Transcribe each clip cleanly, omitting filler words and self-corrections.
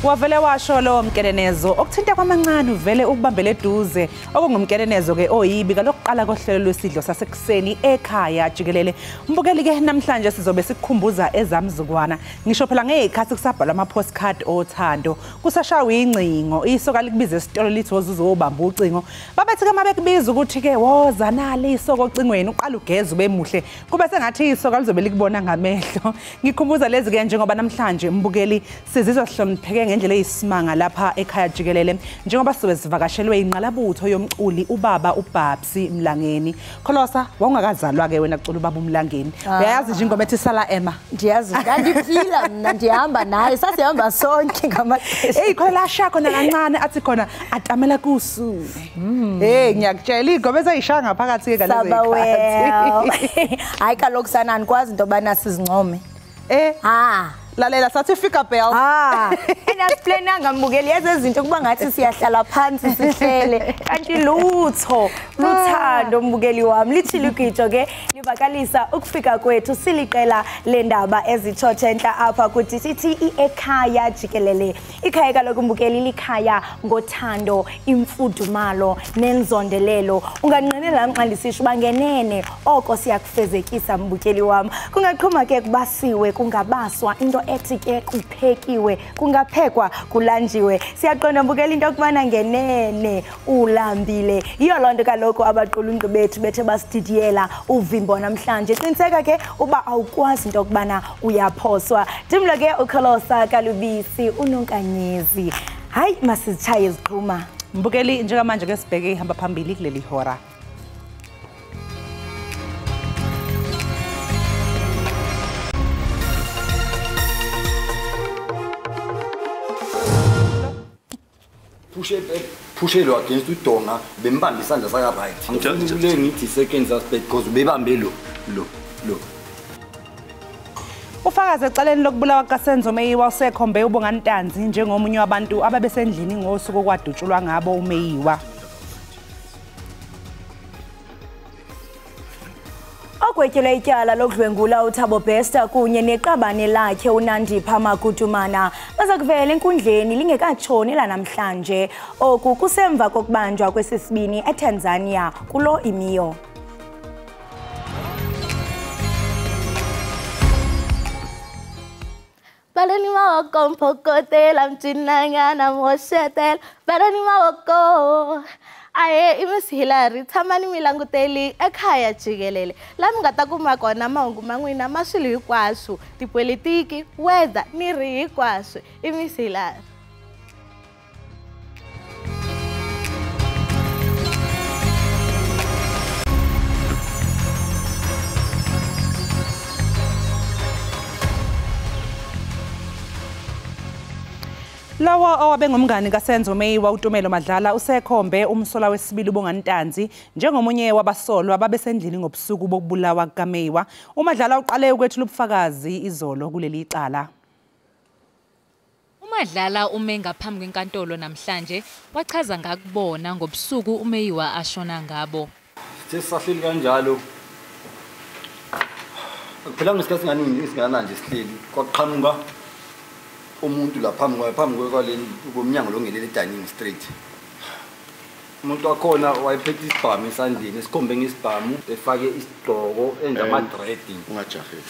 Wavele washo lo mkenenezo okuthinta kwamancane uvele ukubambele eduze okungumkenenezo ke oyibika lokuqala kohlelo lwesidlo sasekuseni ekhaya jikelele. Mbukeli ke namhlanje sizobe sikukhumbuza ezamzukwana, ngisho phela ngezikhathi kusabhalwa ama postcard othando, kusashawa ingcingo, isoka likubiza esitolo lithi wozuzobamba ucingo. Babethi ke mabekubiza ukuthi ke woza nali isoko ocingweni, uqala ugeze ube muhle, kube sengathi isoka lizobe likubona ngamehlo. Ngikhumbuza lezi ke njengoba namhlanje mbukeli sizizwa sihlonipheke ngendlela eyisimanga lapha ekhaya jikelele, njengoba sizobe sivakashelwe inqalabutho yomculi ubaba uBabsy Mlangeni. Kholosa, wawungakazalwa ke wena kucula ubaba uMlangeni. Uyayazi nje ingoma ethi Sala Emma? Ndiyazi, ndandiphila mna, ndihamba naye, sasihamba sonke ngamaxesha. Hey, khona la shaya khona kancane athi khona atamela kusu. Hey, ngiyakutshela ingoma ezayishaya ngaphakathi ke ngalezo zikhathi. Hayi kaloku sana andikwazi into yobana sizincome. Lalela sathi fika bell. Enasiplananga mbukeli yazi izinto kuba ngathi siyahlala phansi sihlele kanti lutho luthando mbukeli wami. Lithi ligwijo ke livakalisa ukufika kwethu siliqela lendaba ezithothe enhla apha kuthi sithi ekhaya jikelele. Ikhaya kaloku mbukeli likhaya ngothando, imfudumalo nenzondelelo. Unganqinela xa ndisisho uba ngenene oko siyakufezekisa mbukeli wami. Kungaqhuma ke kubasiwe kungabaswa into ethi ke kuphekiwe kungaphekwa kulanjiwe. Siyaqonda mbukeli into yokubana ngenene ulambile. Yiyo loo nto kaloku abaqulunqi bethu bethe basididiyela uvimbo namhlanje. Qiniseka ke uba awukwazi into yokubana uyaphoswa. Ndimlo ke uKholosa Kalubisi uNonkanyezi. Hayi masizitshaye iziqhuma mbukeli. Njengamanje ke sibheke ihamba phambili kuleli hora. Phushe lo against udonga bembamba isandla saka right. Ngifuna ngithi second suspect because bebambe lo lo lo. Ufakazi ecaleni lokubulawa kaSenzo Meyiwa usekhombe uBongani Ntanzi njengomunye wabantu ababesendlini ngosuku okwadutshulwa ngabo uMeyiwa. Ogwetyelwe ityala lokudlwengula uThabo Bester kunye neqabane lakhe uNandipha Magudumana baza kuvela enkundleni lingekatshoni lanamhlanje. Oku kusemva kokubanjwa kwesisibini eTanzania kulo imiyo. Balani mawoko mphokotela mcinangana mhoxetela balani mawoko. Aye i Miss Hillary, tshamani mi languteli ekhaya jikelele la mi nga ta kuma kona mahungu ma n'wina ma swilo hinkwaswo, tipolitiki, weather ni ri hinkwaswo. I Miss Hillary. Lawa owabe ngumngani kaSenzo Meyiwa uTumelo Madlala usekhombe umsola wesibili uBongani Ntanzi njengomunye wabasolwa babesendlini ngobusuku bokubulawa kukaMeyiwa. UMadlala uqale ukwethula ubufakazi izolo kuleli icala. UMadlala ume ngaphambi kwenkantolo namhlanje wachaza ngakubona ngobusuku uMeyiwa ashona ngabo. Sithe sahleli kanjalo. Phela ngesikhathi singaningi singananje sihleli kwaqhamuka umuntu la phambi kwaleni komnyango longelele dining street. Umuntu wakhona wayephethe isibhamu esandleni, esikhombe ngesibhamu, efake isigqoko enza ama-dreading. Ungajaheli.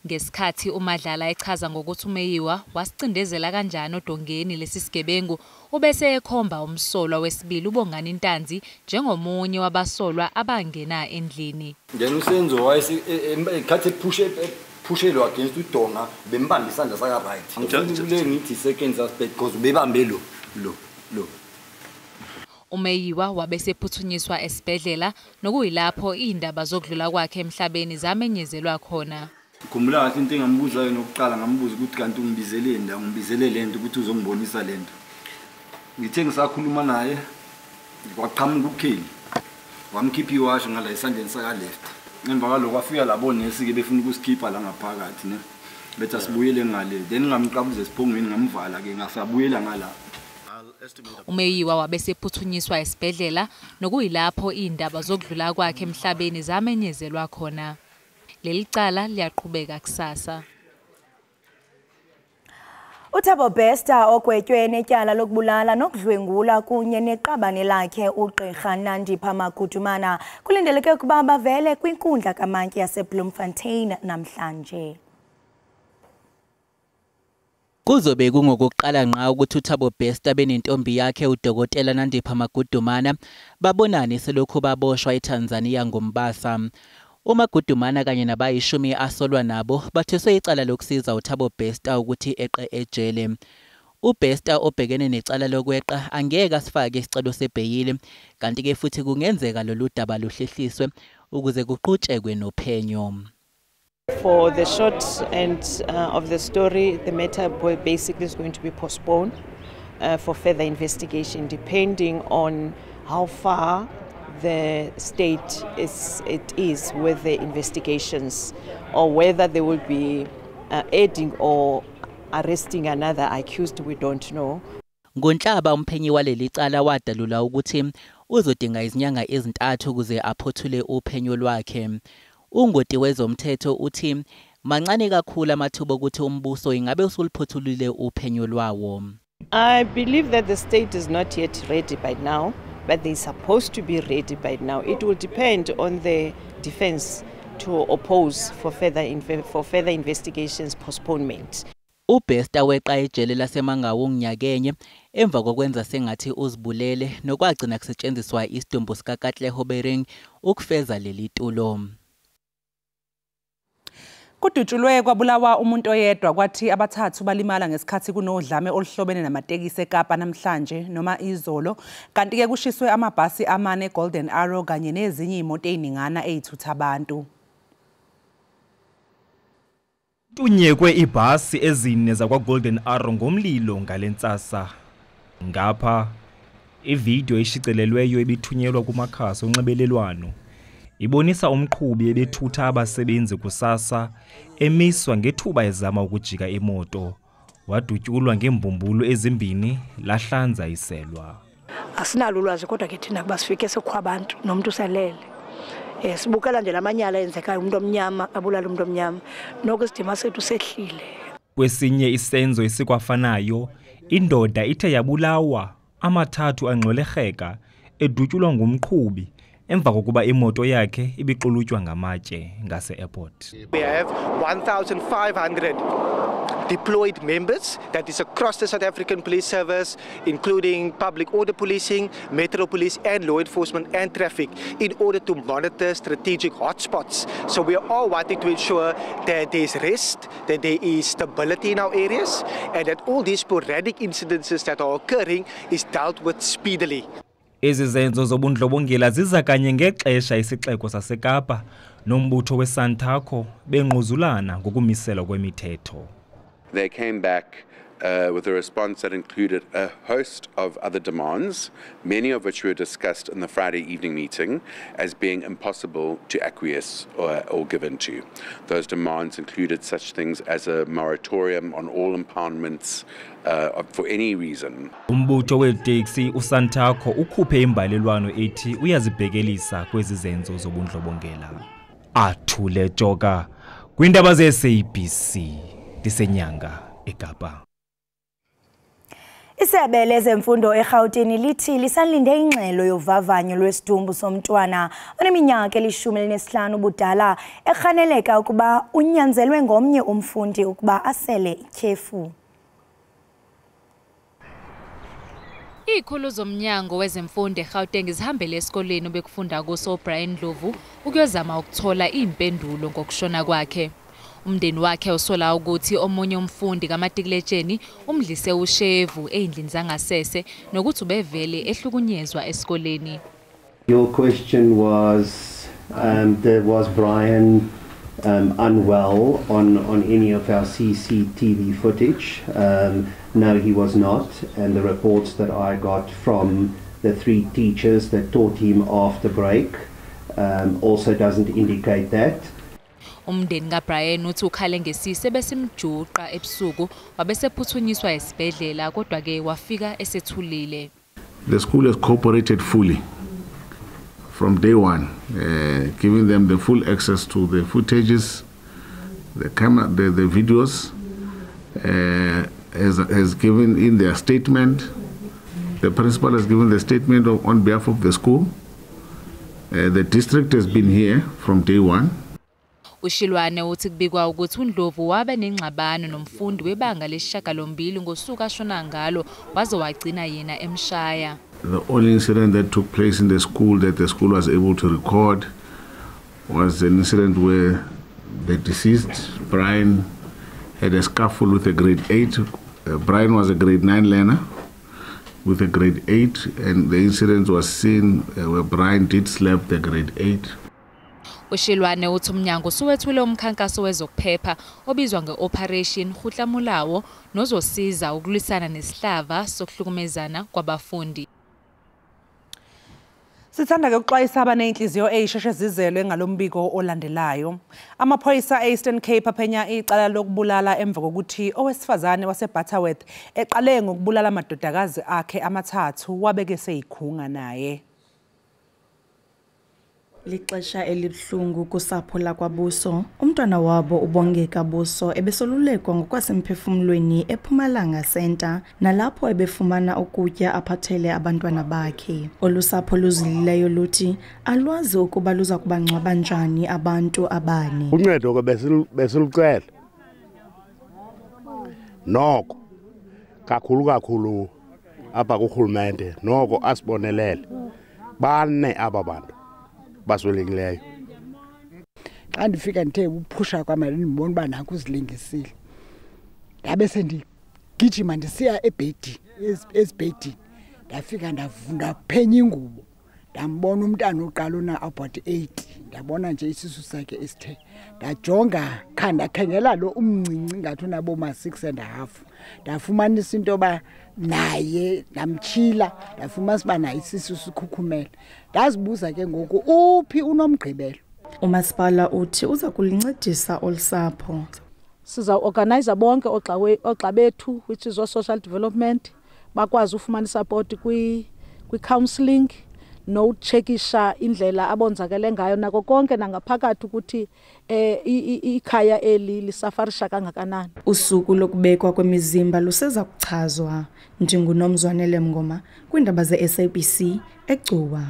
Ngesikhathi uMadlala echaza ngokuthi uMeyiwa wasicindezela kanjani odongeni lesi sigebengu, ubese ekhomba umsolwa wesibili uBongani Ntanzi njengomunye wabasolwa abangena endlini. Then uSenzo wayekhathi phushe lo against udonga bembamba isandla saka right. Ngifuna ngithi second suspect because bebambe lo lo lo. UMeyiwa wabesephuthunyiswa esibhedlela nokuyilapho indaba zokudlula kwakhe emhlabeni zamenyezelwa khona. Ngikhumbula kahle into engambuza yona okokuqala, ngambuza ukuthi kanti ungibizeleni la, ungibizele lento ukuthi uzongibonisa lento. Ngithe ngisakhuluma naye kwaqhamuka uKelly, wamkhipha iwasho ngala esandleni saka left. Emva kwaloko kwafika labo nesi ke befuna ukusikhipha la ngaphakathi ne, bethi asibuyele ngale, then ngamqabuza esiphongweni ngamvala ke ngasabuyela ngala. UMeyiwa wabesephuthunyiswa esibhedlela nokuyilapho indaba zokudlula kwakhe emhlabeni zamenyezelwa khona. Leli cala liyaqhubeka kusasa. uThabo Bester ogwetywe netyala lokubulala nokudlwengula kunye neqabane lakhe uGqirha Nandipha Magudumana kulindeleke ukuba bavele kwinkundla kamantyi yaseBloemfontein namhlanje. Kuzobe kungokuqala ngqa ukuthi uThabo Bester benentombi yakhe uDokotela Nandipha Magudumana babonane selokhu baboshwa eTanzania ngoMbasa. UMagudumana kanye nabayishumi asolwa nabo batheswe icala lokusiza uThabo Bester ukuthi eqe ejele. UBester obhekene necala lokweqa angeke asifake isicelo sebheyili, kanti-ke futhi kungenzeka lolu daba luhlehliswe ukuze kuqhutshekwe nophenyo. For the short end of the story, the matter basically is going to be postponed for further investigation, depending on how far the state is with the investigations, or whether they will be adding or arresting another accused, we don't know. NgoNhlaba umphenyi waleli cala wadalula ukuthi uzodinga izinyanga ezintathu ukuze aphothule uphenyo lwakhe. Ungoti wezomthetho uthi mancane kakhulu amathuba okuthi umbuso ingabe usuluphothulile uphenyo lwawo. I believe that the state is not yet ready by now, but they're supposed to be ready by now. It will depend on the defense to oppose for further investigations postponement. uBester weqa ejele laseMangaung nyakenye emva kokwenza sengathi uzibulele nokwagcina kusetshenziswa isidumbu sikaKatleho Bereng ukufeza leli tulo. Kudutshulwe kwabulawa umuntu oyedwa kwathi abathathu balimala ngesikhathi kunodlame oluhlobene namatekisi eKapa namhlanje noma izolo, kanti-ke kushiswe amabhasi amane Golden Arrow kanye nezinye imoto eziningana ezithutha abantu. Tunyekwe ibhasi ezine zakwa Golden Arrow ngomlilo ngalentsasa. Ngapha ividiyo eshicelelweyo ebithunyelwa kumakhasi onxibelelwano ibonisa umqhubi ebethutha abasebenzi kusasa emiswa ngethuba ezama ukujika imoto, wadutyulwa ngeembumbulu ezimbini lahlanza iselwa. Asinalo ulwazi kodwa ke thina kuba sifike sekho abantu nomuntu uselele. Sibukela nje lamanyala enzekayo, umuntu omnyama abulala umuntu omnyama, noko isidima sethu sehlile. Kwesinye isenzo esikwafanayo, indoda ithe yabulawa, amathathu angxwelerheka edutyulwa ngumqhubi emva kokuba imoto yakhe ibixulutywa ngamatshe ngase-airport. We have 1,500 deployed members, that is across the South African Police Service, including public order policing, metro police and law enforcement and traffic, in order to monitor strategic hotspots. So we are all wanting to ensure that there is rest, that there is stability in our areas, and that all these sporadic incidences that are occurring is dealt with speedily. Ezi zenzo zobundlobongela ziza kanye ngexesha isixeko saseKapa nombutho weSantaco bengquzulana ngokumiselwa kwemithetho. They came back with a response that included a host of other demands, many of which were discussed in the Friday evening meeting as being impossible to acquiesce or give in to. Those demands included such things as a moratorium on all impoundments for any reason. Umbutho weeteksi uSantaco ukhuphe imbalelwano ethi uyazibhekelisa kwezi zenzo zobundlobongela. Athule Joka kwiindaba ze-SABC ndisenyanga eKapa. Isebe lezemfundo eGauteng lithi lisalinde ingxelo yovavanyo lwesidumbu somntwana oneminyaka eli-15 ubudala erhaneleka ukuba unyanzelwe ngomnye umfundi ukuba asele ityhefu. Izikhulu zomnyango wezemfundo eGauteng zihambele esikoleni obekufunda kuso uBrian Ndlovu ukuyozama ukuthola impendulo ngokushona kwakhe. Umndeni wakhe usola ukuthi omunye umfundi kamatikuletsheni umdlise ushevu ey'ndlini zangasese nokuthi ubevele ehlukunyezwa esikoleni. Your question was, there was Brian unwell on any of our CCTV footage? No, he was not, and the reports that I got from the three teachers that taught him after break also doesn't indicate that. Umndeni kaBrian uthi ukhale ngesise besimjuqa ebusuku wabesephuthunyiswa esibhedlela kodwa ke wafika esethulile. The school has cooperated fully from day one, giving them the full access to the footages, the camera, the videos. has given in their statement. The principal has given the statement on behalf of the school. The district has been here from day one. Ushilwane uthi kubikwa ukuthi uNdlovu wabe nengxabano nomfundi webanga lesi-8 ngosuku ashona ngalo waze wagcina yena emshaya. The only incident that took place in the school that the school was able to record was an incident where the deceased, Brian, had a scuffle with a grade 8. Brian was a grade 9 learner with a grade 8, and the incident was seen where Brian did slap the grade 8. Ushilwane uthi umnyango usuwethule umkhankaso wezokuphepha obizwa nge-Operation Khutlamulawo nozosiza ukulwisana nesihlava sokuhlukumezana kwabafundi. Sithanda ke ukuxwayisa abanenhliziyo eyisheshe zizelwe ngalombiko olandelayo. Amaphoyisa e-Eastern Cape aphenya icala lokubulala emva kokuthi owesifazane waseButterworth eqale ngokubulala amadodakazi akhe amathathu wabeke seyikhunga naye. Lixesha elibuhlungu kusapho lakwaBuso, umntwana wabo uBongeka Buso ebesolulekwa ngokwasemphefumlweni ePhumalanga Center nalapho ebefumana ukutya aphathele abantwana bakhe. Olusapho luzilileyo luthi alwazi ukuba luza kubangcwaba njani abantu abane. Uncedo ke besilucela noko kakhulu kakhulu apha kurhulumente noko asibonelele bane aba bantu baswelekileyo. Xa ndifika ndithe uphusha kwamali ndibona uba nanku uzilingisile, ndabe sendigijima ndisiya ebhedini, ezibhedini. Ndafika ndaphenya ingubo, ndambona umntana oqala una about 8, ndabona nje isisu sakhe esithe. Ndajonga kha ndakhangela lo umncinci ngathi unabo ma 6.5, ndafumanisa into yoba naye ndamtyhila, ndafumanisa uba naye isisu sikhukhumele. Ndazibuza ke ngoku uphi uNomgqibelo. Umasipala uthi uza kulincedisa olusapho. Siza-organize bonke oogxa bethu, which is social development, bakwazi ufumana isupport kwi-counseling nokutshekisha indlela abonzakele ngayo nako konke nangaphakathi ukuthi ikhaya eli lisafarisha kangakanani. Usuku lokubekwa kwemizimba luseza kuchazwa. NdinguNomzwanele Mngoma kwiindaba ze-SABC eGcuwa.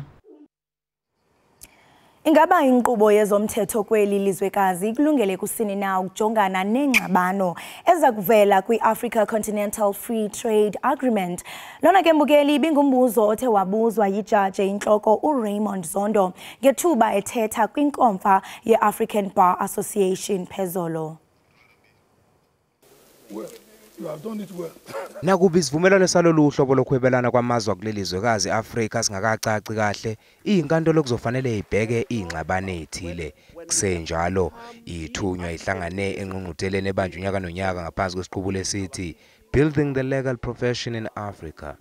Ingaba inkqubo yezomthetho kweli lizwekazi ikulungele kusini na ukujongana nengxabano eza kuvela kwi-Africa Continental Free Trade Agreement? Lona ke mbukeli ibingumbuzo othe wabuzwa yijaji intloko uRaymond Zondo ngethuba ethetha kwinkomfa ye-African Bar Association phezolo. You have done it well. Nakuba isivumelwano salolu hlobo lokuhwebelana kwamazwe kuleli zwekazi Afrika singakacaci kahle, izinkantolo kuzofanele ibheke ingxabano ethile. Kusenjalo, ithunywa ihlangane engqungqutheleni ebanjwe unyaka nonyaka ngaphansi kwesiqubulo esithi Building the Legal Profession in Africa.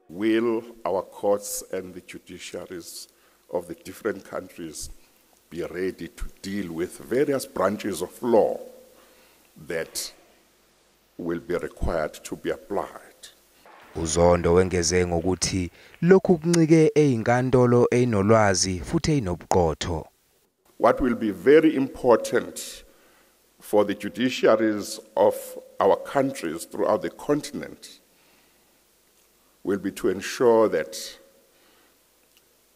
Will our courts and the judiciaries of the different countries be ready to deal with various branches of law that will be required to be applied? Uzondo wengeze ngokuthi lokhu kuncike ezinkantolo ezinolwazi futhi ezinobuqotho. What will be very important for the judiciaries of our countries throughout the continent will be to ensure that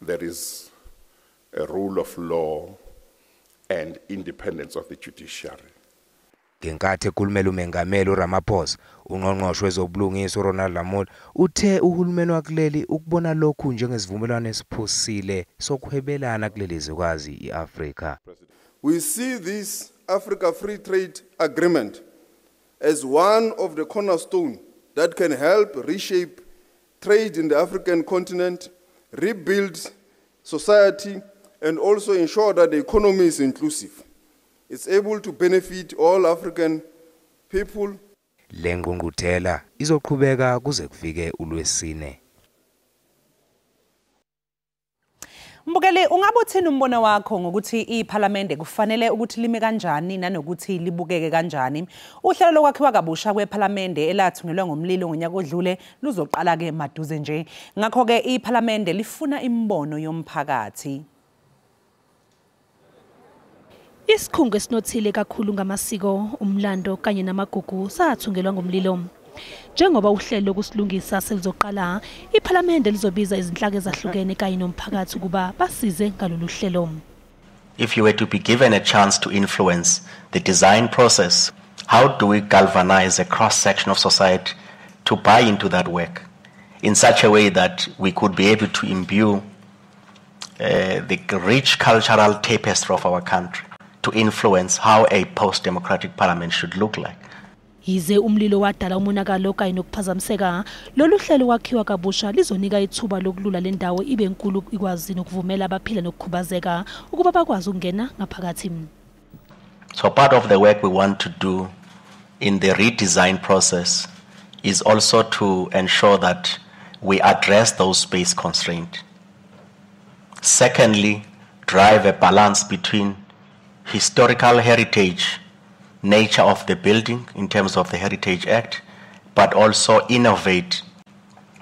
there is a rule of law and independence of the judiciary. Ngenkathi ekhulumela uMengameli uRamaphosa, ungqongqoshe wezobulungiswa uRonald Lamola uthe uhulumeni wakuleli ukubona lokhu njengesivumelwano esiphusile sokuhwebelana kuleli zwekazi iAfrika. We see this Africa Free Trade Agreement as one of the cornerstone that can help reshape trade in the African continent, rebuild society, and also ensure that the economy is inclusive. It's able to benefit all African people. Le ngqungquthela izoqhubeka kuze kufike uLwesine. Mbukeli, ungabe uthini umbono wakho ngokuthi iPhalamende kufanele ukuthi lime kanjani nanokuthi libukeke kanjani? Uhlelo lokwakhiwa kabusha kwePhalamende elathungelwa ngomlilo ngonyaka odlule luzoqala ke maduze nje. Ngakho ke iPhalamende lifuna imibono yomphakathi. Isikhungo esinothile kakhulu ngamasiko, umlando kanye namagugu sathungelwa ngomlilo. Njengoba uhlelo lokusilungisa selizoqala, iPhalamende lizobiza izinhlaka ezahlukene kanye nomphakathi ukuba basize ngalolu hlelo. If you were to be given a chance to influence the design process, how do we galvanize a cross-section of society to buy into that work in such a way that we could be able to imbue the rich cultural tapestry of our country to influence how a post-democratic parliament should look like? Yize umlilo wadala umonakalo kanye nokuphazamiseka, lolu hlelo kwakhiwa kabusha lizonika ithuba lokulula le ndawo ibe nkulu, ikwazi nokuvumela abaphila nokukhubazeka ukuba bakwazi ukungena ngaphakathi. So part of the work we want to do in the redesign process is also to ensure that we address those space constraints. Secondly, drive a balance between historical heritage, nature of the building in terms of the Heritage Act, but also innovate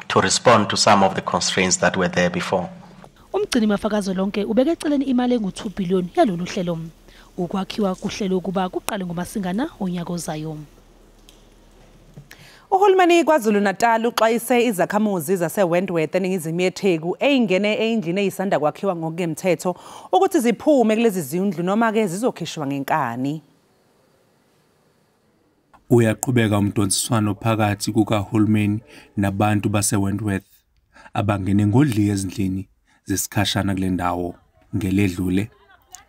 to respond to some of the constraints that were there before. Umgcini mafakazo lonke ubeke eceleni imali engu-2 billion yalolu hlelo. Ukwakhiwa kuhlelo ukuba kuqale ngoMasingana onyaka ozayo. Uhulumeni KwaZulu-Natal uxwayise izakhamuzi zaseWentworth eningizimu yeTheku eyingene eyindlini eyisanda kwakhiwa ngokungemthetho ukuthi ziphume kulezi zindlu noma ke zizokhishwa ngenkani. Uyaqhubeka umdonsiswano phakathi kukahulumeni nabantu baseWentworth abangene ngodli ezindlini zesikhashana kule ndawo. Ngeledlule,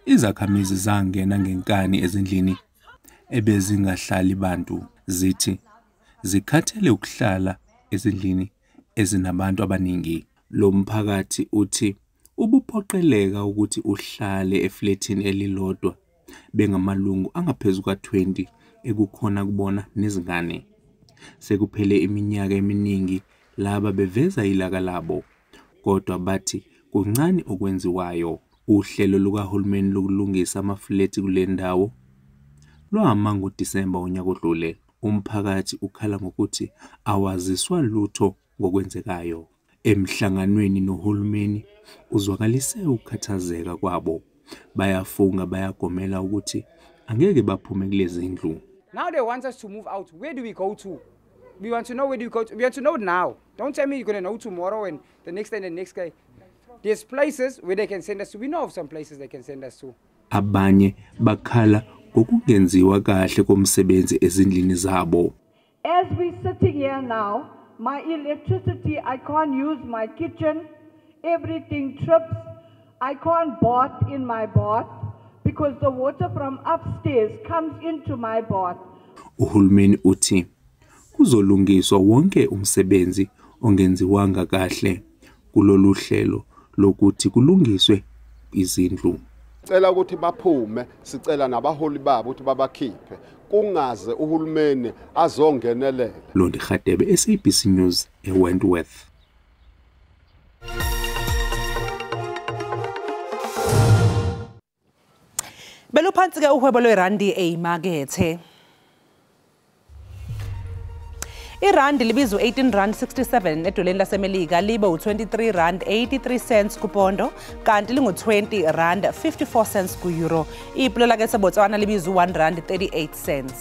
izakhamizi zangena ngenkani ezindlini ebezingahlali bantu, zithi zikhathele ukuhlala ezindlini ezinabantu abaningi. Lo mphakathi uthi ubuphoqeleka ukuthi uhlale efletini elilodwa bengamalungu angaphezu kwa-20 ekukhona kubona nezingane. Sekuphele iminyaka eminingi laba beveza ilaka labo, kodwa bathi kuncane okwenziwayo. Uhlelo lukahulumeni lokulungisa amaflethi kule ndawo lwama ngoDisemba unyaka odlule. Umphakathi ukhala ngokuthi awaziswa lutho ngokwenzekayo. Emhlanganweni nohulumeni uzwakalise ukukhathazeka kwabo. Bayafunga bayagomela ukuthi angeke baphume kulezi ndlu. Now they want us to move out. Where do we go to? We want to know where do we go to. We want to know now. Don't tell me you're going to know tomorrow and the next day and the next day. There's places where they can send us to. We know of some places they can send us to. Abanye bakhala ngokungenziwa kahle komsebenzi ezindlini zabo. As we're sitting here now, my electricity, I can't use my kitchen. Everything trips. I can't bath in my bath because the water from upstairs comes into my bath. Uhulumeni uthi kuzolungiswa wonke umsebenzi ongenziwanga kahle kulolu hlelo lokuthi kulungiswe izindlu. Sicela ukuthi baphume, sicela nabaholi babo ukuthi babakhiphe, kungaze uhulumeni azongenelela. Londi Khatebe, SABC News, eWentworth. Beluphansi ke uhwebo lwerandi eyimakethe. Irandi libizwa R18.67 edoleni laseMelika, libe u-R23.83 kupondo, kanti lingu-R20.54 ku-euro. Ipula laseBotswana libizwa R1.38.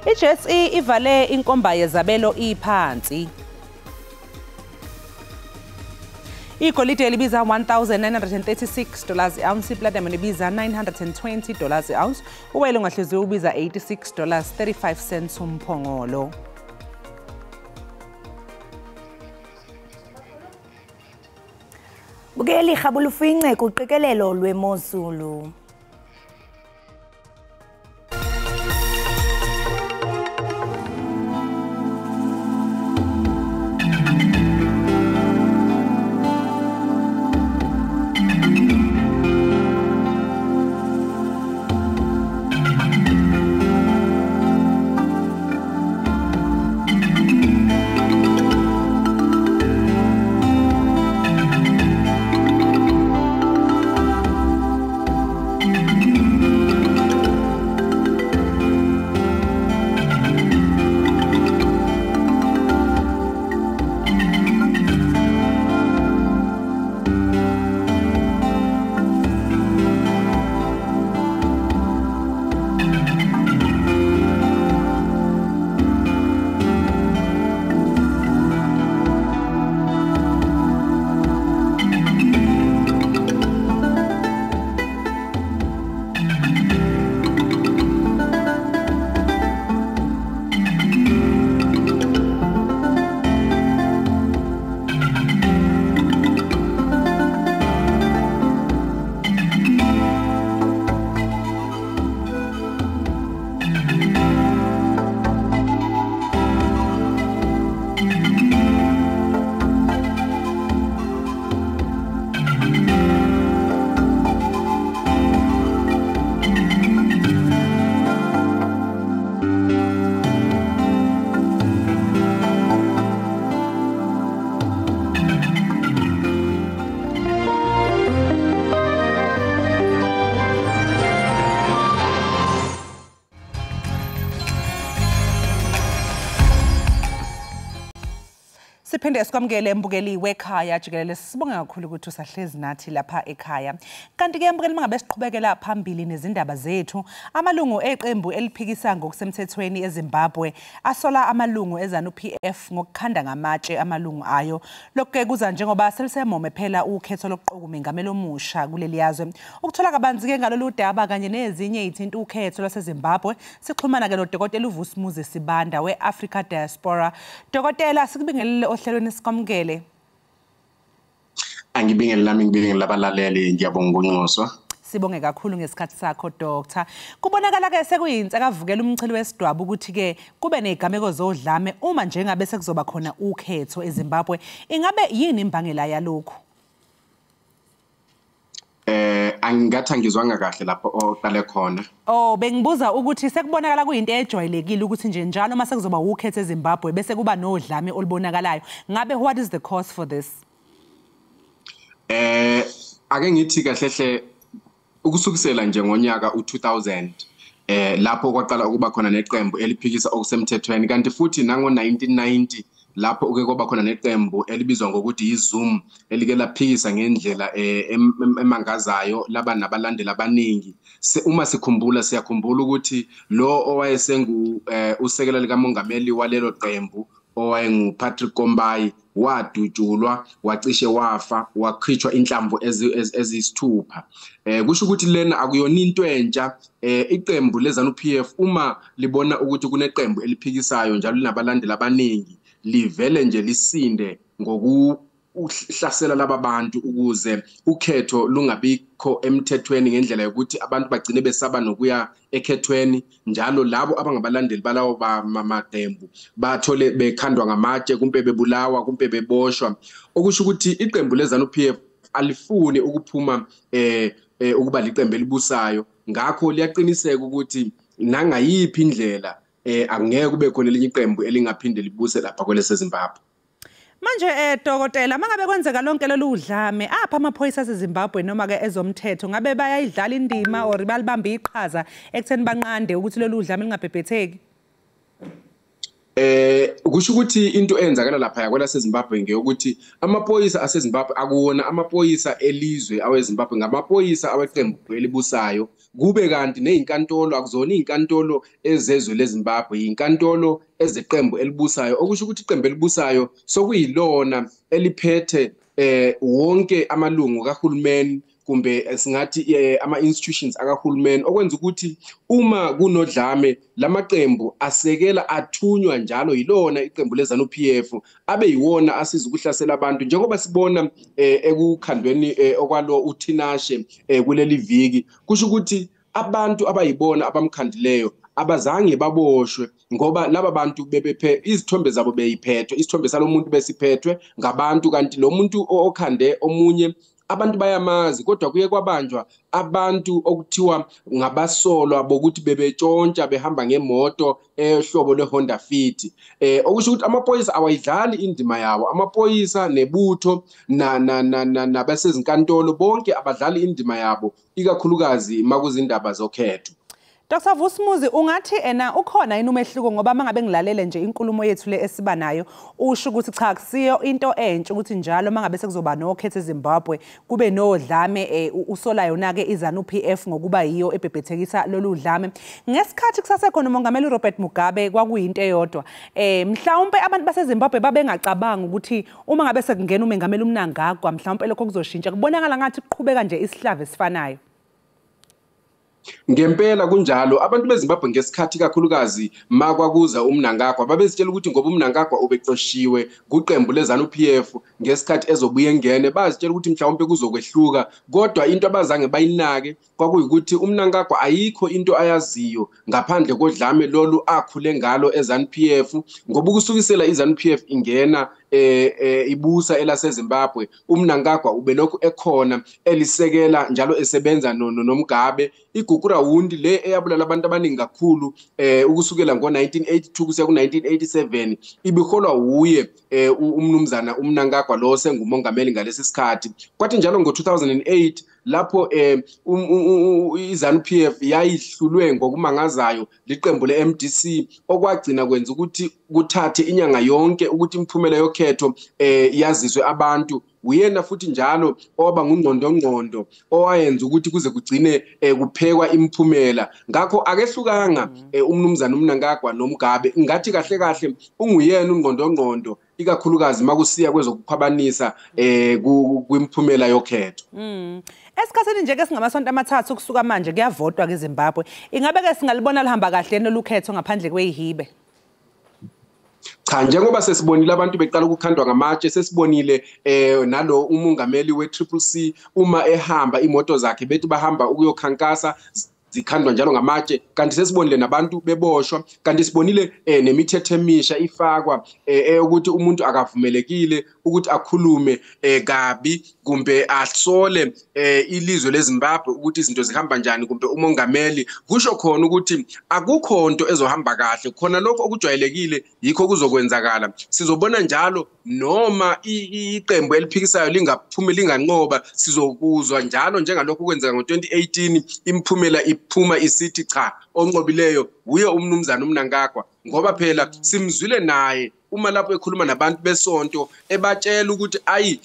I-JSE ivale inkomba yezabelo iphansi. Igolide libiza $1,936 ounce, iplatinum libiza $920 ounce, uwele ongahluziwe ubiza $86.35 umphongolo. Bukeli rhabulufince kuqikelelo lwemozulu. Siphinde sikwamukele mbukeli wekhaya jikelele, sibonge kakhulu ukuthi usahlezi nathi lapha ekhaya. Kanti-ke mbukeli, mangabe siqhubekela phambili nezindaba zethu, amalungu eqembu eliphikisa ngokusemthethweni eZimbabwe asola amalungu eZANU-PF ngokukhanda ngamatshe amalungu ayo. Lokhu-ke kuza njengoba selisemome phela ukhetho lokuqoka umengameli omusha kuleli yazwe. Ukuthola kabanzi-ke ngalolu daba kanye nezinye ey'thinta ukhetho lwaseZimbabwe, sixhumana-ke noDokotela uVusimuzi Sibanda we-Africa Diaspora. Dokotela, sikubingelele ohlelweni, sikwamukele. Angibingelele nami, ngibingelele abalaleli, ngiyabonga ukunxuswa. Sibonge kakhulu ngesikhathi sakho, Doctor. Kubonakala-ke sekuyinsakavukela umchilo wesidwaba ukuthi-ke kube ney'gameko zodlame uma njengabe sekuzoba khona ukhetho eZimbabwe. Ingabe yini imbangela yalokhu? Angingathi angizwanga kahle lapho oqale khona. Oh, bengibuza ukuthi sekubonakala kuyinto ejwayelekile ukuthi nje njalo uma sekuzoba ukhetho eZimbabwe bese kuba nodlame olubonakalayo. Ngabe what is the cause for this? Ake ngithi kahle hle, ukusukisela nje ngonyaka u2000 lapho kwaqala ukuba khona neqembu eliphikisa okusemthethweni, kanti futhi nango 1990 lapho uke kwaba khona neqembu elibizwa ngokuthi yiZoom elike laphikisa ngendlela emangazayo, laba nabalandeli abaningi. Uma sikhumbula, siyakhumbula ukuthi lo owayesengu usekela likamongameli walelo qembu owayengu Patrick Kombayi wadutshulwa, wacishe wafa, wakhitshwa inhlamvu eziyisithupha. Kusho ukuthi lena akuyona into entsha. Iqembu leZANU PF uma libona ukuthi kuneqembu eliphikisayo njalo linabalandeli abaningi, livele nje lisinde ngokuhlasela laba bantu ukuze ukhetho lungabikho emthethweni, ngendlela yokuthi abantu bagcine besaba nokuya ekhethweni, njalo labo abangabalandeli balawo maqembu bathole bekhandwa ngamatshe, kumbe bebulawa, kumbe beboshwa. Okusho ukuthi iqembu leZANU PF alifuni ukuphuma ukuba liqembu elibusayo, ngakho liyaqiniseka ukuthi nangayiphi indlela angeke kube khona elinye iqembu elingaphinde libuse lapha kweleseZimbabwe. Manje dokotela, mangabe kwenzeka lonke lolu dlame, apha amaphoyisa aseZimbabwe noma ke ezomthetho ngabe bayayidlala indima or balibamba iqhaza ekutheni banqande ukuthi lolu dlame lingabhebhetheki? Kusho ukuthi into eyenzakala lapha kwelaseZimbabwe ngeyokuthi amaphoyisa aseZimbabwe akuwona amaphoyisa elizwe aweZimbabwe, ngamaphoyisa aweqembu elibusayo. Kube kanti nezinkantolo akuzona izinkantolo ezezwe leZimbabwe, izinkantolo ezeqembu elibusayo. Okusho ukuthi iqembu elibusayo sokuyilona eliphethe wonke amalungu kahulumeni, kumbe singathi ama-institutions akahulumeni, okwenza ukuthi uma kunodlame lamaqembu asekela athunywa njalo yilona iqembu leZANU PF abe yiwona asiza ukuhlasela abantu, njengoba sibona ekukhandweni okwalo uThinashe kuleli viki. Kusho ukuthi abantu abayibona abamkhandileyo abazange baboshwe, ngoba laba bantu bebephe izithombe zabo beyiphethwe, isithombe salomuntu besiphethwe ngabantu, kanti lo muntu okhande omunye abantu bayamazi, kodwa kuye kwabanjwa abantu okuthiwa ngabasolwa bokuthi bebetshontsha behamba ngemoto ehlobo lweHonda Fit. Okusho ukuthi amaphoyisa awayidlali indima yawo, amaphoyisa nebutho nabasezinkantolo bonke abadlali indima yabo, ikakhulukazi makuzindaba zokhetho. Dr. Vusimuzi, ungathi ena ukhona yini umehluko, ngoba mangabe ngilalele nje inkulumo yethu le esiba nayo usho ukuthi cha, kusiyo into entsha ukuthi njalo mangabe sekuzoba nokhetho eZimbabwe kube nodlame, usolayo na ke iZANU PF ngokuba yiyo ebhebhethekisa lolu dlame. Ngesikhathi kusasekhona umongameli Robert Mugabe kwakuyinto eyodwa. Mhlawumbe abantu baseZimbabwe babengacabanga ukuthi uma ngabe sekungena umengameli uMnangagwa mhlawumbe lokho kuzoshintsha. Kubonakala ngathi kuqhubeka nje isihlava esifanayo. Ngempela kunjalo, abantu beZimbabwe ngesikhathi kakhulukazi makwakuza uMnangagwa babezitshela ukuthi ngoba uMnangagwa ubexoshiwe kuqembu leZANU PF ngesikhathi ezobuye engene, bazitshela ukuthi mhlawumbe kuzokwehluka, kodwa into abazange bayinake kwakuyikuthi uMnangagwa ayikho into ayaziyo ngaphandle kodlame lolu akhule ngalo eZANU PF, ngoba ukusukisela iZANU PF ingena ibusa elaseZimbabwe uMnangagwa ubelokhu ekhona elisekela njalo esebenza noMugabe. IGukurahundi le eyabulala abantu abaningi kakhulu ukusukela ngo-1982 kusiya ku-1987 ibiholwa wuye umnumzana uMnangagwa lo sengumongameli ngalesi sikhathi. Kwathi njalo ngo-2008 lapho iZANU PF yayihlulwe ngokumangazayo liqembu le-MDC, okwagcina kwenza ukuthi kuthathe inyanga yonke ukuthi imiphumela yokhetho yaziswe abantu. Uyena futhi njalo owaba ngungqondongqondo owayenza ukuthi kuze kugcine kuphekwa imiphumela. Ngakho akehlukanga umnumzana uMnangagwa noMugabe, ngathi kahle kahle unguyena ungqondongqondo ikakhulukazi makusiya kwezokukhwabanisa kwimiphumela yokhetho. Esikhathini nje ke singamasonto amathathu kusuka manje kuyavotwa ke Zimbabwe. Ingabe ke singalibona lihamba kahle nolukhetho ngaphandle kweyihibe? Cha, njengoba sesibonile abantu beqala ukukhandwa ngamatshe, sesibonile nalo umongameli we-Triple C uma ehamba imoto zakhe bethi bahamba ukuyokhankasa zikhandwa njalo ngamatshe, kanti sesibonile nabantu beboshwa, kanti sibonile nemithetho emisha ifakwa ukuthi umuntu akavumelekile ukuthi akhulume kabi kumbe asole ilizwe leZimbabwe ukuthi izinto zihamba njani kumbe umongameli. Kusho khona ukuthi akukho nto ezohamba kahle, khona lokho okujwayelekile yikho kuzokwenzakala. Sizobona njalo noma iqembu eliphikisayo lingaphumi linganqoba, sizokuzwa njalo njengalokho okwenzeka ngo-2018 imiphumela iphuma isithi cha, onqobileyo uye umnumzana uMnangagwa, ngoba phela simzwile naye uma lapho ekhuluma nabantu besonto ebatshela ukuthi ayi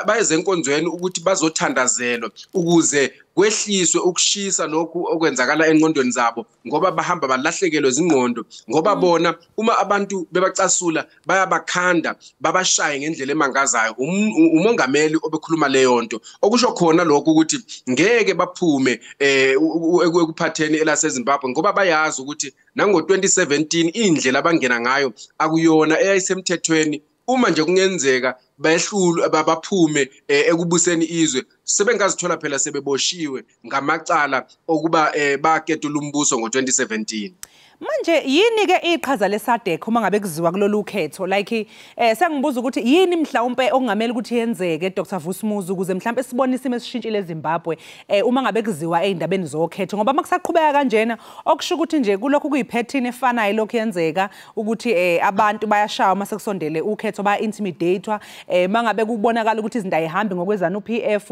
bayeze enkonzweni ukuthi bazothandazelwa ukuze kwehliswe ukushisa lokhu okwenzakala engqondweni zabo, ngoba bahamba balahlekelwe zingqondo, ngoba bona uma abantu bebacasula bayabakhanda babashaye ngendlela emangazayo. Umongameli obekhuluma leyo nto, okusho khona lokhu ukuthi ngeke baphume ekuphatheni elaseZimbabwe, ngoba bayazi ukuthi nango-2017 indlela abangena ngayo akuyona eyayisemthethweni. Uma nje kungenzeka bayehlulwe baphume ekubuseni izwe, sebengazithola phela sebeboshiwe ngamacala okuba baketula umbuso ngo-2017. Manje yini ke iqhaza leSADC uma ngabe kuziwa kulolu khetho? Like sengibuza ukuthi yini mhlawumbe okungamele ukuthi yenzeke Dr Vusimuzi ukuze mhlawumbe sibone isimo esishintshile eZimbabwe uma ngabe kuziwa ezindabeni zokhetho, ngoba makusaqhubeka kanjena okusho ukuthi nje kulokhu kuyipattern efanayo lokhu yenzeka ukuthi abantu bayashawa uma sekusondele ukhetho, baya intimidatewa, mangabe kubonakala ukuthi izinto ayihambi ngokweZANU PF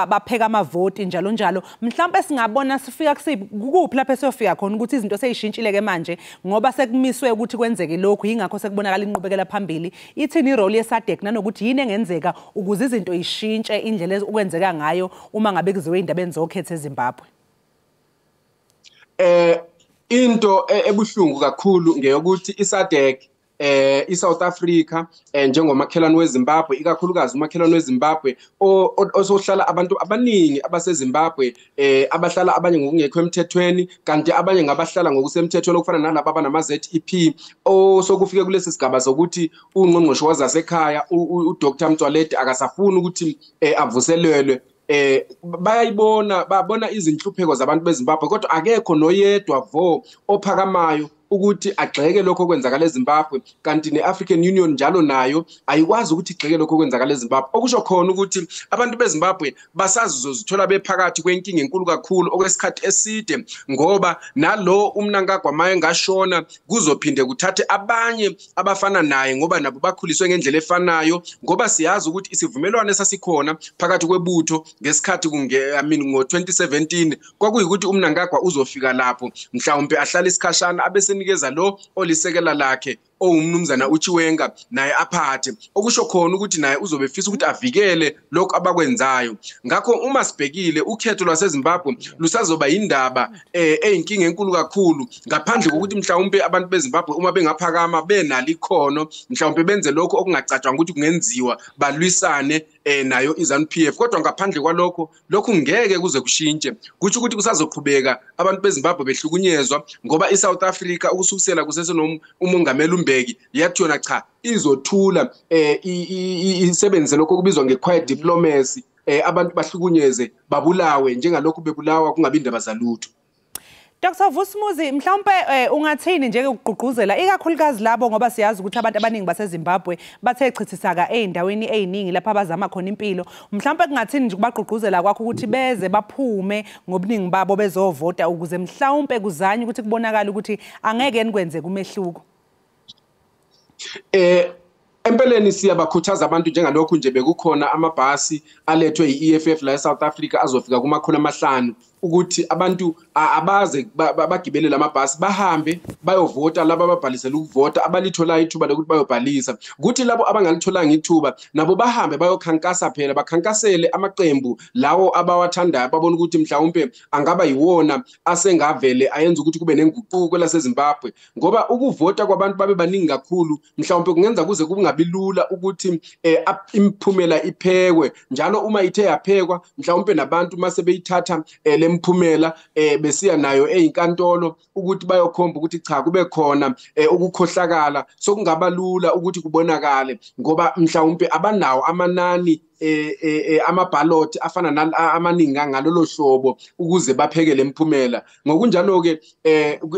bapheka amavoti njalo njalo. Mhlawumbe singabona sifika kusiphi kuphi lapho esiyofika khona ukuthi izinto seyishintshile manje, ngoba sekumiswe ukuthi kwenzeke lokhu, yingakho sekubonakala inqubekela phambili. Ithini irole yeSADC nanokuthi yini engenzeka ukuze izinto ishintshe indlela okwenzeka ngayo uma ngabe kuziwe indabeni zokhetho eZimbabwe? Into ebuhlungu kakhulu ngeyokuthi iSADC iSouth Africa njengomakhelwane weZimbabwe, ikakhulukazi umakhelwane weZimbabwe osohlala abantu abaningi abaseZimbabwe abahlala abanye ngokungekho emthethweni, kanti abanye ngabahlala ngokusemthethweni okufana nalabo abanama-ZEP, osokufike kulesi sigaba sokuthi ungqongqoshe wazasekhaya uDr Mtswaledi akasafuni ukuthi avuselelwe. Bayayibona, babona izinhlupheko zabantu beZimbabwe, kodwa akekho noyedwa vo ophakamayo ukuthi agxeke lokho okwenzakala eZimbabwe, kanti ne-African Union njalo nayo ayikwazi ukuthi igxeke lokho okwenzakala eZimbabwe. Okusho khona ukuthi abantu beZimbabwe basazozithola bephakathi kwenkinga enkulu kakhulu okwesikhathi eside, ngoba nalo uMnangagwa maye ngashona kuzophinde kuthathe abanye abafana naye, ngoba nabo bakhuliswe ngendlela efanayo, ngoba siyazi ukuthi isivumelwano esasikhona phakathi kwebutho ngesikhathi ngo-2017 kwakuyikuthi uMnangagwa uzofika lapho mhlawumbe ahlale isikhashana abese nikeza lo olisekela lakhe owumnumzana uChiwenga naye aphathe, okusho khona ukuthi naye uzobe efisa ukuthi avikele lokhu abakwenzayo. Ngakho uma sibhekile ukhetho lwaseZimbabwe lusazoba indaba eyinkinga enkulu kakhulu, ngaphandle kokuthi mhlawumbe abantu beZimbabwe uma bengaphakama benalo ikhono mhlawumbe benze lokho okungacatshangwa ukuthi kungenziwa, balwisane nayo iZANU PF. Kodwa ngaphandle kwalokho lokhu ngeke kuze kushintshe, kutsho ukuthi kusazoqhubeka abantu beZimbabwe behlukunyezwa, ngoba iSouth Africa ukusukusela kusese umongameli uMbeki yathi yona cha izothula isebenzise lokho okubizwa nge-quiet diplomacy, abantu bahlukunyeze babulawe njengalokhu bebulawa kungabi indaba zalutho. Dr Vusimuzi, mhlawumbe ungathini nje ukugqugquzela ikakhulukazi labo, ngoba siyazi ukuthi abantu abaningi baseZimbabwe bathe chithisaka ey'ndaweni ey'ningi lapho abazama khona impilo, mhlawumbe kungathini nje ukubagqugquzela kwakho ukuthi beze baphume ngobuningi babo bezovota ukuze mhlawumbe kuzanye ukuthi kubonakale ukuthi angeke nikwenzeke umehluko? Empeleni siyabakhuthaza abantu njengalokhu nje bekukhona amabhasi alethwe yi-EFF la eSouth Africa azofika kuma-500 ukuthi abantu abaze bagibele lamabhasi bahambe bayovota, laba ababhalisela ukuvota abalitholayo ithuba lokuthi bayobhalisa, kuthi labo abangalitholanga ithuba nabo bahambe bayokhankasa phela, bakhankasele amaqembu lawo abawathandayo, babona ukuthi mhlawumbe angaba yiwona asengavele ayenza ukuthi kube nenguquko laseZimbabwe. Ngoba ukuvota kwabantu babe baningi kakhulu mhlawumbe kungenza kuze kungabi lula ukuthi imiphumela iphekwe, njalo uma ithe yaphekwa mhlawumbe nabantu mase beyithatha lemphumela besiya nayo eyinkantolo ukuthi bayokhomba ukuthi cha kube khona ukukhohlakala, sokungaba lula ukuthi kubonakale ngoba mhlawumbe abanawo amanani amaballot afana amaningi ngalolo hlobo ukuze baphekele imphumela. Ngokunjalo ke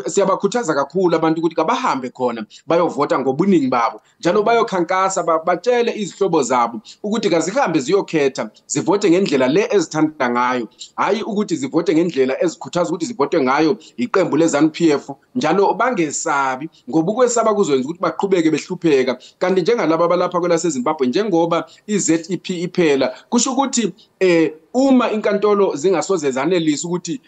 siyabakhuthaza kakhulu abantu ukuthi kabahambe khona bayovota ngobuningi babo, njalo bayokhankasa batshele izihlobo zabo ukuthi kazihambe ziyokhetha, zivote ngendlela le ezithanda ngayo, hayi ukuthi zivote ngendlela ezikhuthaza ukuthi zivote ngayo iqembu leZANU-PF, njalo bangesabi ngoba ukwesaba kuzokwenza ukuthi baqhubeke behlupheka. Kanti njengalaba abalapha kwelaseZimbabwe, njengoba iZEP iphela, kusho ukuthi uma inkantolo zingasoze zanelisa ukuthi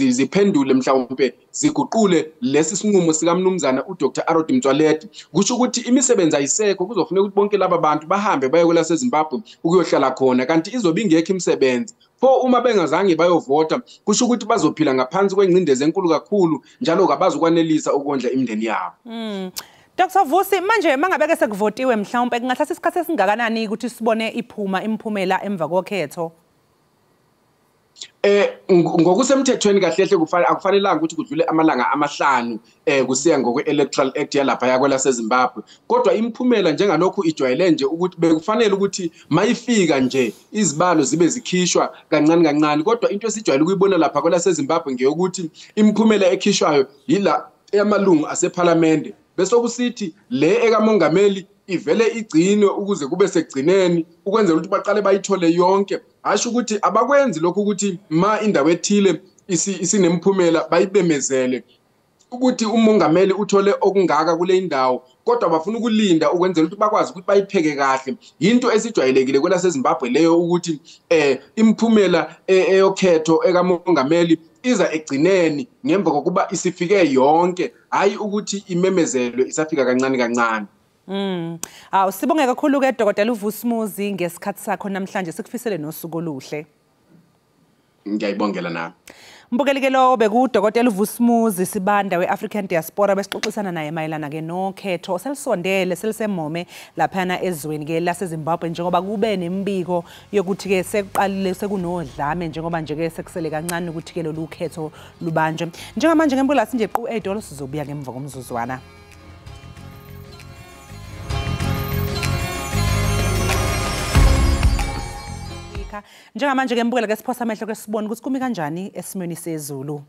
ziphendule mhlawumbe ziguqule lesi sinqumo sikamnumzana uDr Arnold Motsoaledi, kusho ukuthi imisebenzi ayisekho, kuzofuneka ukuthi bonke laba bantu bahambe baye kwelaseZimbabwe ukuyohlala khona, kanti izobe ingekho imisebenzi. Pho uma bengazange bayovota kusho ukuthi bazophila ngaphansi kwengcindezi enkulu kakhulu, njalo kabazukwanelisa ukondla imindeni yabo. Dr. Vusi, manje mangabeke sekuvotiwe mhlawumbe kungathatha isikhathi esingakanani ukuthi sibone iphuma imiphumela emva kokhetho? Ngokusemthethweni kahle hle akufanelanga ukuthi kudlule amalanga 5 kusiya ngokwe-Electoral Act yalapha yakwelaseZimbabwe, kodwa imiphumela njengalokhu ijwayele nje ukuthi bekufanele ukuthi mayifika nje izibalo zibe zikhishwa kancane kancane, kodwa into esijwayele ukuyibona lapha kwelaseZimbabwe ngeyokuthi imiphumela ekhishwayo yila eyamalungu asephalamende, bese kusithi le ekamongameli ivele igcinwe ukuze kube sekugcineni ukwenzela ukuthi baqale bayithole yonke. Asho ukuthi abakwenzi lokhu ukuthi ma indawo ethile isinemphumela bayibemezele ukuthi umongameli uthole okungaka kule indawo, kodwa bafuna ukulinda ukwenzela ukuthi bakwazi ukuthi bayipheke kahle. Into esijwayelekile kwelaseZimbabwe leyo ukuthi imiphumela eyokhetho ekamongameli iza egcineni ngemva kokuba isifike yonke, hayi ukuthi imemezelwe isafika kancane kancane. Awu, sibonge kakhulu ke Dr. Vusi Muzi ngesikhathi sakho namhlanje, sikufisele nosuku oluhle. Ngiyayibongela nami. Mbukeli ke lo bekuDokotela Vusimuzi Sibanda we-African Diaspora, besixoxisana naye mayelana ke nokhetho selisondele selisemome laphana ezweni ke laseZimbabwe, njengoba kube nemibiko yokuthi ke sekuqalile sekunodlame, njengoba nje ke sekusele kancane ukuthi ke lolu khetho lubanjwe. Njengamanje ngempela sinje qu 8 sizobuya ngemva komzuzwana. Njengamanje ke mbukela ke siphosa amehlo ke sibone ukuthi kumi kanjani esimweni sezulu.